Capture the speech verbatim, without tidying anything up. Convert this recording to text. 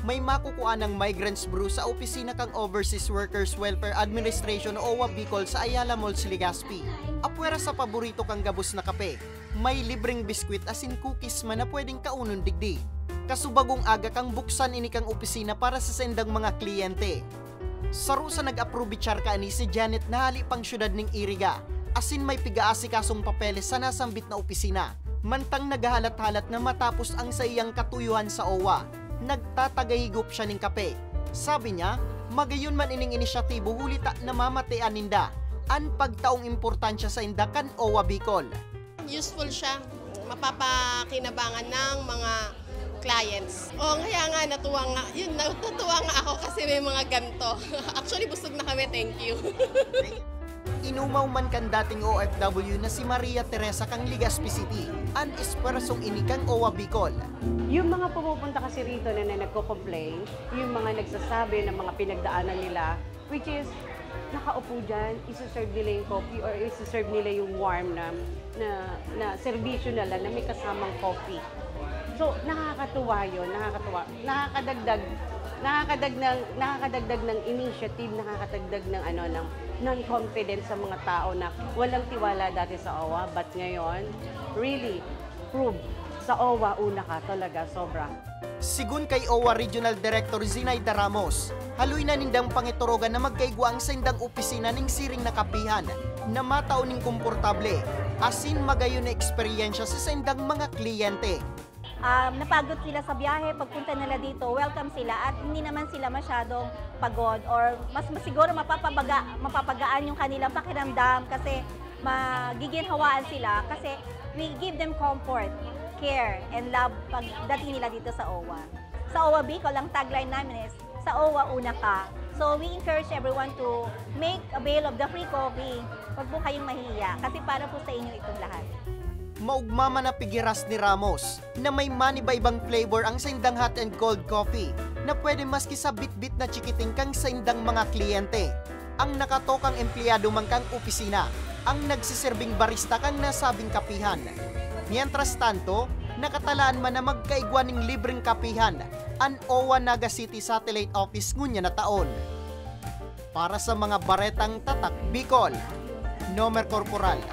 May makukuha ng migrants brew sa opisina kan Overseas Workers Welfare Administration o OWWA Bicol sa Ayala Malls, Legazpi. Apwera sa paborito kang gabos na kape, may libreng biskwit asin cookies man na pwedeng kaunon digdi. Kasubagong aga kang buksan ini kang opisina para sa saindang mga kliyente. Saro sa nag-aprobichar kaini si Janet na hali pang syudad nin Iriga, asin may pig-aasikasong papeles sa nasambit na opisina. Mantang naghahalat-halat na matapos ang saiyang katuyohan sa OWWA, nagtatagahigop siya nin kape. Sabi niya, magayon man ining inisyatibo huli ta namamatean ninda an pagtaong importansya sainda kan OWWA Bicol. Useful siya, mapapakinabangan ng mga clients. O, kaya nga natuwa nga, yun, natuwa nga ako kasi may mga ganto. Actually, busog na kami, thank you. Inumaw man kan dating OFW na si Maria Teresa kan Legazpi City, an espuersong ini kan OWWA Bicol. Yung mga pumupunta kasi rito na, na nagko-complain, yung mga nagsasabi ng mga pinagdaanan nila, which is, nakaupo dyan, isi-serve nila yung coffee or isi-serve nila yung warm na, na, na serbisyo na lang na may kasamang coffee. So, nakakatuwa yun, nakakatuwa. Nakakadagdag, nakakadag ng, nakakadagdag ng initiative, nakakadagdag ng, ano, ng, ng confidence sa mga tao na walang tiwala dati sa OWWA, but ngayon, really, prove sa OWWA una ka talaga, sobra. Sigun kay OWWA Regional Director Zinaida Ramos, haloy na nindang pangiturogan na magkaigwa ang saindang opisina ning siring na kapihan na matao ning komportable asin magayon na eksperyensya sa saindang mga kliyente. Um, napagod sila sa biyahe, pagpunta nila dito, welcome sila at hindi naman sila masyadong pagod or mas, mas siguro mapapabaga, mapapagaan yung kanilang pakiramdam kasi magiginhawaan sila kasi we give them comfort, care, and love pagdating nila dito sa OWWA. Sa OWWA Bicol, ang tagline namin is, "Sa OWWA, una ka." So, we encourage everyone to make avail of the free coffee. Huwag po kayong mahihiya kasi para po sa inyo itong lahat. Maugma man na pigiras ni Ramos na may maniba-ibang flavor ang saindang hot and cold coffee na pwede maski sa bitbit na chikiting kang saindang mga kliyente. Ang nakatokang empleyado man kang opisina ang nagsiserbing barista kang nasabing kapihan. Mientras tanto, nakatalaan man na magkaigwa ning libreng kapihan an OWWA Naga City Satellite Office ngunyan na taon. Para sa mga baretang Tatak Bicol, Nomer Corporal.